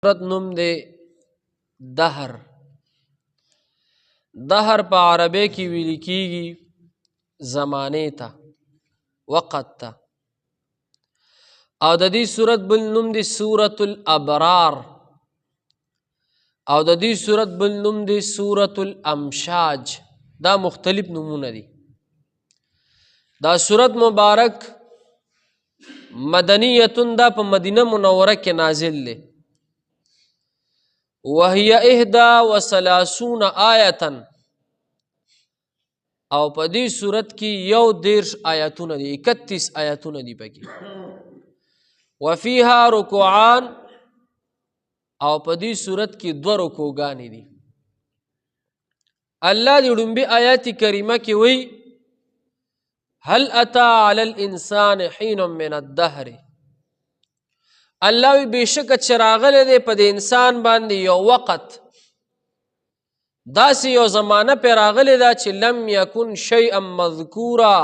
سورت نوم دی دهر. دهر په عربی کې ویل کیږي زمانه ته، وقت ته. او د دې سورت بل نوم دی سورة الابرار، او د دې سورت بل نوم دی سورة الامشاج. دا مختلف نومونه دي. دا سورت مبارک مدنیتون، دا په مدینه منوره کې نازل دی. وهي 31 آیة، او په دې سورت کې 31 آیتونه دي، 31 آیتونه دي پکې. وفيها رکوعان، او په دې سورت کې 2 رکوګانې دي. الله دې ړومبي آیات کریمه کې وایي هل اتا علی الانسان حین من الدهر. الله وی بېشکه چې راغلی دی په دې انسان باندې یو وقت، داسې یو زمانه پرې راغلې ده چې لم یکن شیئا مذکورا،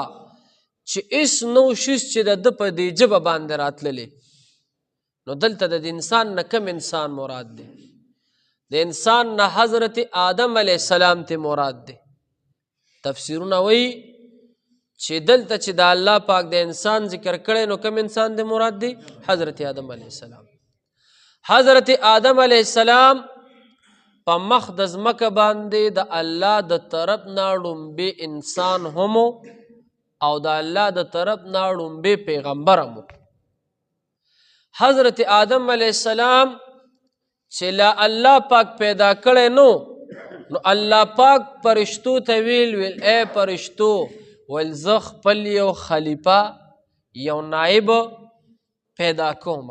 چې هېڅ نو شیز چې د ده په دې ژبه باندې راتللې. نو دلته د انسان نه کم انسان مراد دی؟ د انسان نه حضرت آدم علیه السلام ته مراد دی. تفسیرونه وایي چې دلته چې د الله پاک د انسان ذکر کړی نو کم انسان دی مراد دی؟ حضرت آدم علیه السلام. حضرت آدم علیه السلام په مخ د ځمکه باندې د الله د طرف نه ړومبی انسان هم او د الله د طرف نه ړومبی پیغمبر هم. حضرت آدم علیه السلام چې لا الله پاک پیدا کړی نو الله پاک پرشتو ته ویل ای پرشتو، ویل زه خپل یو خلیفه، یو نایب پیدا کوم.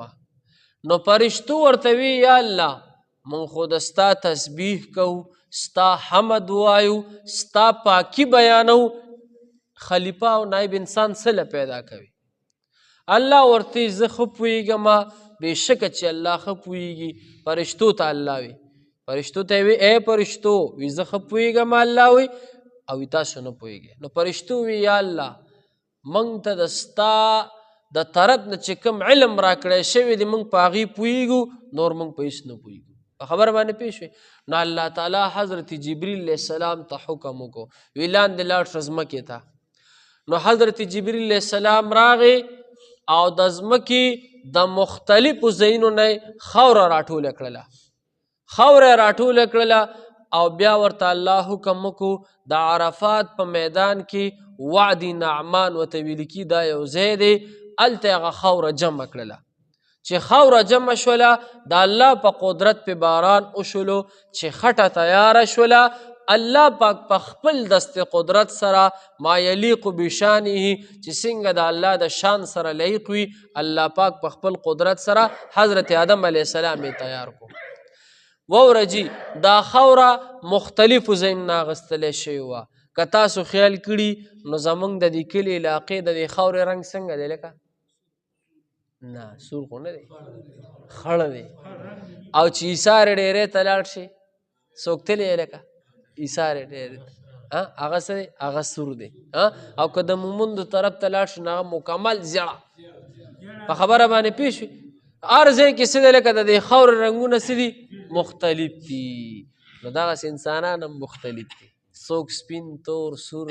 نو پرشتو ورته وی یا الله مونږ خو د ستا تسبیح کوو، ستا حمد وایو، ستا پاکی بیانو، خلیفه او نایب انسان څه له پیدا کوي؟ الله ورته زه ښه پوهېږم، بېشکه چې الله ښه پوهېږي. پرشتو ته الله وی، پرشتو ته وی ای پرشتو، وی زه ښه پوهېږم الله وی، او وی تاسو نه پوهېږئ. نو پرشتو وی یا الله موږ ته د ستا د طرف نه چې کوم علم راکړی شوی دی موږ په هغې پوهېږو، نور موږ په هېڅ نه پوهېږو. په خبره باندې پوه شوې؟ نو الله تعالی حضرت جبریل علیه السلام ته حکم وکړو، وی لاندې لاړ شه ځمکې ته. نو حضرت جبریل علیه السلام راغی او د ځمکې د مختلفو ځایونو نه یې خاوره راټوله کړله، خاوره یې راټوله کړله. او بیا ورته الله حکم وکړو د عرفات په میدان کې وعدي نعمان ورته ویل کي، دا یو ځای دی، هلته یې هغه خاوره جمع کړله. چې خاوره جمع شوله د الله په قدرت په باران وشولو، چې خټه تیاره شوله، الله پاک په خپل دست قدرت سره ما یلیق بشانه، چې څنګه د الله د شان سره لایق وي، الله پاک په خپل قدرت سره حضرت آدم علیه السلام یې تیار کړو. ووره جی دا خاوره مختلفو ځایونو نه اخیستلی شوې وه. که تاسو خیال کړي نو زمونږ د دې کلي علاقې د دې خاورې رنګ څنګه دی؟ لکه نه سور خو نه دی، خړ دی. او چې ایسارې ډېرې ته لاړ شي، څوک تللی دی؟ لکه ایسارې ډېرې ته، هغه څه دی؟ هغه سور دی. او که د مومندو طرف ته لاړ شي نو هغه مکمل زیړه. په خبره باندې پوه شوې؟ هر ځای کې څه دی؟ لکه د دې خاورې رنګونه څه دي؟ مختلف دي. نو دغسې انسانان هم مختلف دي، څوک سپین، تور، سور،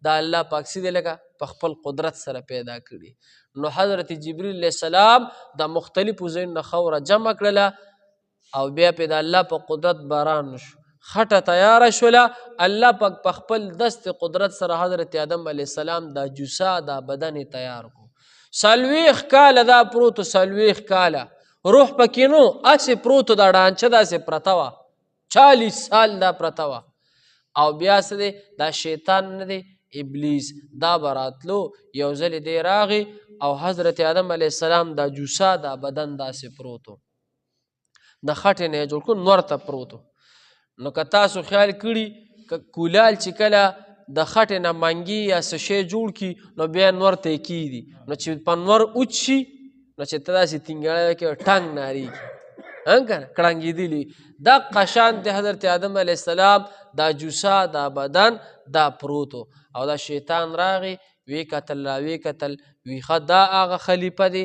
دا الله پاک څه دی؟ لکه په خپل قدرت سره پیدا کړي. نو حضرت جبریل علیه السلام د مختلفو ځایونو نه خاوره جمع کړله او بیا پې د الله په قدرت باران شو، خټه تیاره شوله. الله پاک په خپل دست قدرت سره حضرت آدم علیه السلام دا جوسه، دا بدن یې تیار کړو. 40 کاله دا پروتو، 40 کاله روح پکې نو هسې پروتو، دا ډانچه داسې پرته وه، 40 سال دا پرته وه. او بیا څه دی؟ دا شیطان نه دی، ابلیس دا به راتلو. یو ځلې دی راغی او حضرت آدم علیه السلام دا جوسه، دا بدن داسې پروتو، د خټې نه یې جوړ کړو، نور ته پروتو. نو که تاسو خیال کړي که کولال چې کله د خټې نه منګي یا څه شی جوړ کړي نو بیا نور ته یې کښېږدي، نو چې په نور اوچ شي نو چې ته داسې تینګړی وکړې ټنګ ناریږي، که نه کړنګېدلي. دقه شان دی حضرت آدم علیه السلام دا جوسه، دا بدن دا پروتو. او دا شیطان راغی، وی کتل را وی کتل، وی ښه دا هغه خلیفه دی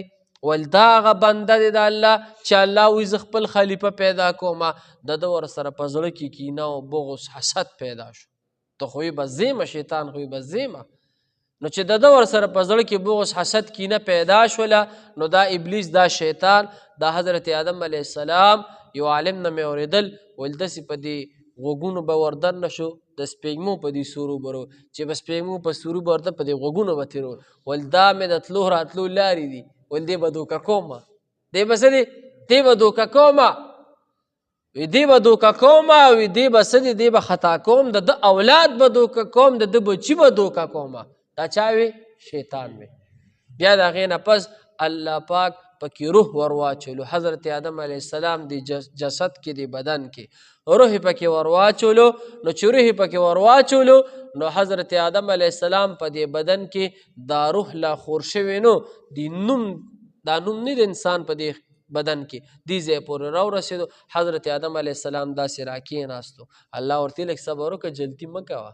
ول دا هغه بنده دی د الله چې الله وایي زه خپل خلیفه پیدا کوم. د ده ورسره په زړه کې کینه او بغض حسد پیدا شو. ته خو یې به زیمه، شیطان خو یې به زیمه. نو چې د ده ورسره په زړه کې بغض حسد کینه پیدا شوله، نو دا ابلیس، دا شیطان، دا حضرت آدم علیه السلام یو عالم نه مې اورېدل، ویل داسې په دې غوږونو به وردن نه شو، د سپېږمو په دې سورو برو چې به سپېږمو په سورو به ورته په دې غوږونو به تېرو. ویل دا مې د تلو راتلو لارې دي. ویل دې به دوکه کومه، دې به څه دي، دې به دوکه کومه، وی دې به دوکه کومه، وی دې به څه دي، دې به خطا کوم، د ده اولاد به دوکه کوم، د ده بچي به دوکه کومه. دا چا وی؟ شیطان وی. بیا د هغې نه پس الله پاک پکې روح ورواچولو. حضرت آدم علیه السلام دی جسد کې، دی بدن کې روح پکې ورواچولو. نو چې روح پکې ورواچولو، نو حضرت آدم علیه السلام په دې بدن کې دا روح لا خور شوی، نو دی نوم، دا نوم نه د انسان په دې بدن کې دې ځای پورې راورسېدو. حضرت آدم علیه السلام داسې راکېناستو. الله ورته لږ صبر وکړه، جلتي مه کوه،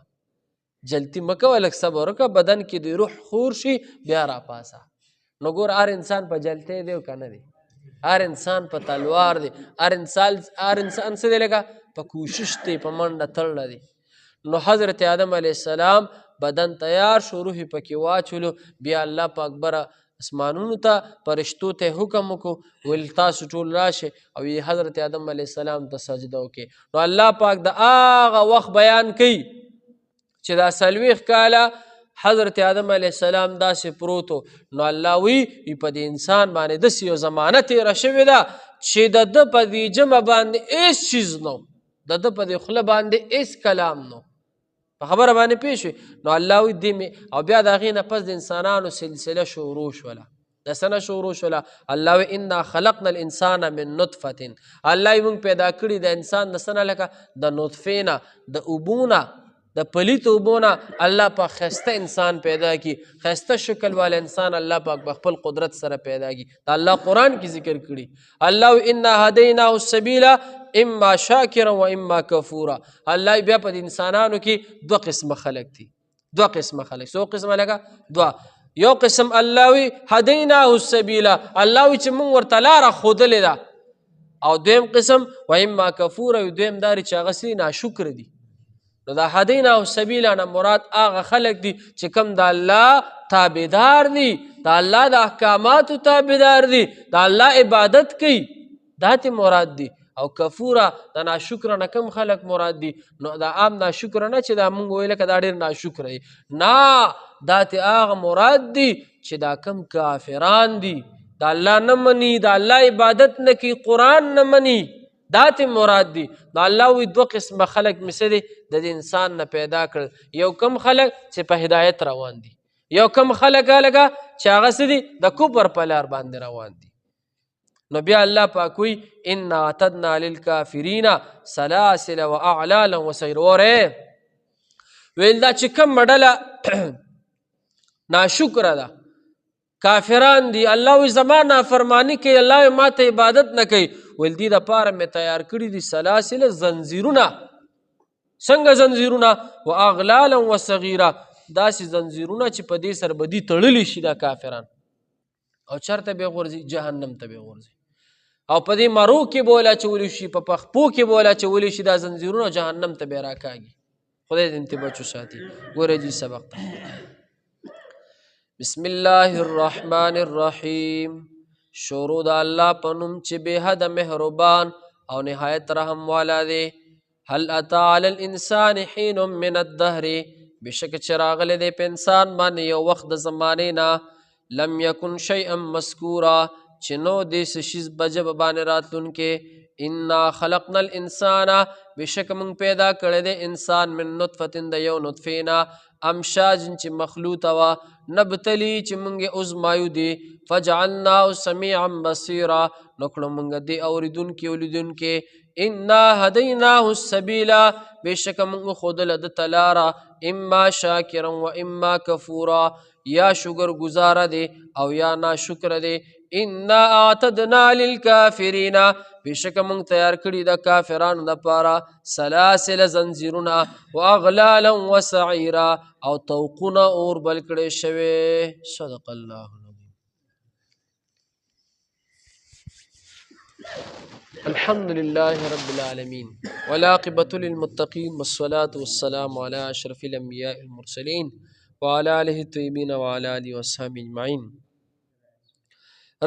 جلتي مه کوه، لږ صبر وکړه، بدن کې د روح خور شي بیا راپاسه. نو ګور هر انسان په جلتې دی او که نه دی؟ هر انسان په تلوار دی، هر انسان، هر انسان څه دی لکه په کوشش دی، په منډه تړله دی. نو حضرت آدم علیه السلام بدن تیار شو، روح یې پکې واچولو. بیا الله پاک بره اسمانونو ته فرشتو ته حکم وکړو، ویل تاسو ټول راشئ او یې حضرت آدم علیه السلام ته سجده وکړئ. نو الله پاک د هغه وخت بیان کوي چې دا 40 کاله حضرت آدم علیه السلام داسې پروتو. نو الله وی په دې انسان باندې داسې یو زمانه تېره شوې ده چې د ده په دې جمع باندې هېڅ څیز نه و، د ده په دې خوله باندې هېڅ کلام نه و. په خبره باندې پوه شوې؟ نو الله وی دې مې، او بیا د هغې نه پس د انسانانو سلسله شروع شوله. د څه نه شروع شوله؟ الله وی انا خلقنا الانسان من نطفة. الله یې موږ پیدا کړي د انسان د څه نه؟ لکه د نطفې نه، د اوبو نه، د پلیتو اوبو نه الله پاک ښایسته انسان پیدا کړي، ښایسته شکل والا انسان الله پاک په خپل قدرت سره پیدا کړي. دا الله قرآن کې ذکر کړي. الله وی انا هدیناه السبیل اما شاکرا و اما کفورا. الله بیا په انسانانو کې دوه قسمه خلک دي، دوه قسمه خلک. څو قسمه لکه؟ دوه. یو قسم الله وی هدیناه السبیل، الله وی چې موږ ورته لاره ښودلې ده. او دویم قسم و اما کفورا، او دویم دا چې هغه سي ناشکر دي. نو دا هدیناه السبیل نه مراد هغه خلک دي چې کوم د الله تابعدار دي، د الله د احکاماتو تابعدار دي، د الله عبادت کوي، دا ته مراد دي. او کفوره د ناشکر نه کم خلک مراد دي. نو دا عام ناشکر نه چې دا مونږ ویل که دا ډېر ناشکر دی، نه، دا ته هغه مراد دي چې دا کم کافران دي، د الله نه مني، د الله عبادت نه کوي، قرآن نه مني، دا ته مراد دي. نو الله وی دوه قسمه خلک مې څه دي د دې انسان نه پیدا کړل. یو کم خلک چې په هدایت روان دي، یو کم خلک لکه چې هغه څه دي د کفر په لار باندې روان دي. نو بیا الله پاک وی انا اعتدنا للکافرین سلاسل واعلالا وسعیرا. وره ویل دا چې کوم ډله ناشکره ده، کافران دي، الله وی زما نافرمانی کوي، الله وی ما ته عبادت نه کوي، ویل دي د پاره مې تیار کړي دي سلاسل زنځیرونه. څنګه زنځیرونه؟ واغلالا وصغیرا، داسې زنځیرونه چې په دې سره به دي تړلي شي دا کافران، او چېرته به غورځي؟ جهنم ته به غورځي. او په دې مرو کې به ولا چولی شي، په پخپو کې به ولا چولی شي دا زنځیرونه، جهنم ته به راکاږي. خدای دې انتباه بچو ساتي. ګوره جی سبق ته. بسم الله الرحمن الرحیم. شروع د الله په نوم چې بې حده مهربان او نهایت رحم والا دی. هل اتا علی الانسان حین من الدهر، بشک چې راغلی دی په انسان باندې یو وخت د زمانې نه، لم یکن شیئا مذکورا، چې نو دې څه شیز په ژبه باندې راتلونکی. انا خلقنا الانسان، بشک موږ پیدا کړی دی انسان من نطفة د یو نطفې نه، امشاج چې مخلوطه وه، نبتلی چې موږ یې ازمایو دی، فجعلناه سمیعا بصیرا، نو کړو موږ دې اورېدونکي او لیدونکي. انا هدیناه السبیل، بشک موږ ښودله ده ته لاره، اما شاکرا و اما کفورا، یا شکر گزاره دی او یا ناشکر دی. انا اعتدنا للکافرین، بشک موږ تیار کړي د کافرانو دپاره سلاسل زنځیرونه، واغلالا وسعیرا، او طوقونه اور بل کړی شوی. صدق الله العظیم. الحمد لله رب العالمين، والعاقبة للمتقين، والصلاة والسلام على أشرف الأنبياء المرسلين وعلى آله الطيبين وعلى آله وصحبه أجمعين.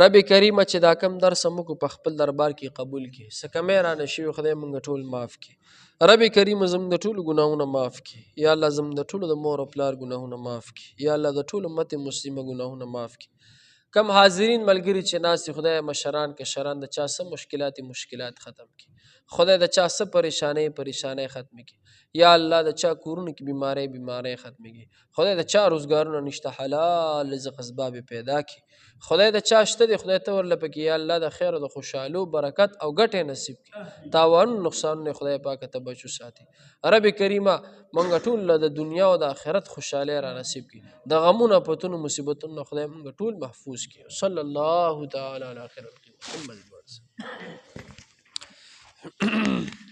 رب کریم چې دا کم درس موږ په خپل دربار کې قبول کړي، څه کمی رانه شوي خدای موږ ټول معاف کړي. رب کریم زموږ د ټولو ګناهونه معاف کړي. یا الله زموږ د ټولو د مور او پلار ګناهونه معاف کړي. یا الله د ټولو امت مسلمه ګناهونه معاف کړي. کم حاضرین ملګري چې ناست دي، خدای مشران کشران د چا څه مشکلات مشکلات ختم کړي. خدای د چا څه پریشانۍ پریشانۍ ختم کړي. یا الله د چا کورونو کې بیمارۍ بیمارۍ ختم کړي. خدای د چا روزګارونه نشته حلال رزق اسباب پیدا کړي. خدای د چا شته دی خدای ته ورله پکې یا الله د خیر او د خوشحالو برکت او ګټې نصیب کړي. تاوانونه نقصانونه خدای پاک ته بچو ساتي. رب کریمه مونږ ټول له د دنیا او د آخرت خوشحالۍ را نصیب کړي. د غمونو آفتونو مصیبتونو خدای مونږ ټول محفوظ کړي. صلی الله تعالی علی خیر خلق محمد وسلم.